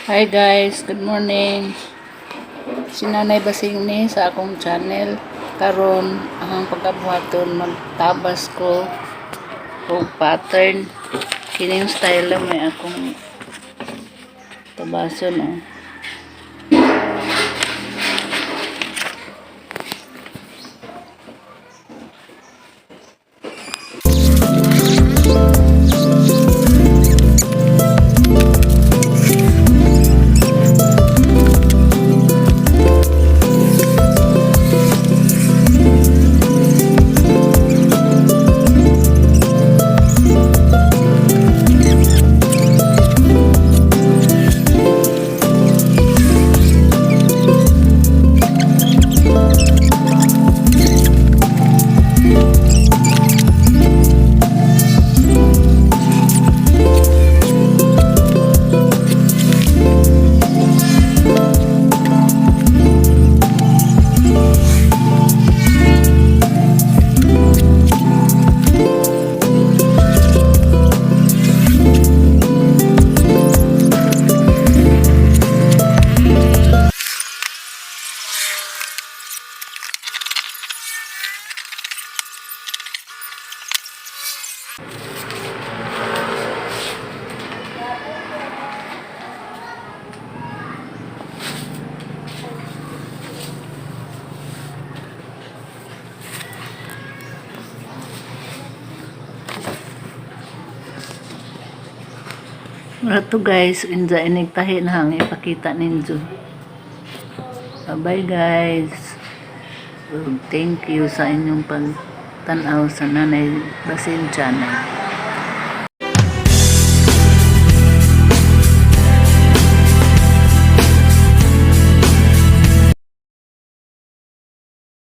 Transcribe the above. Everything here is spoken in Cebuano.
Hi guys, good morning. Si Nanay Basing ni sa akong channel. Karon ang pagkabuhaton, magtabas ko og pattern. Kini yung style lang may akong tabason, oh. Mura to guys, inza inig tahi na hang ipakita ninyo. Bye bye guys. Thank you sa inyong pagtanaw sa Nanay Basin channel.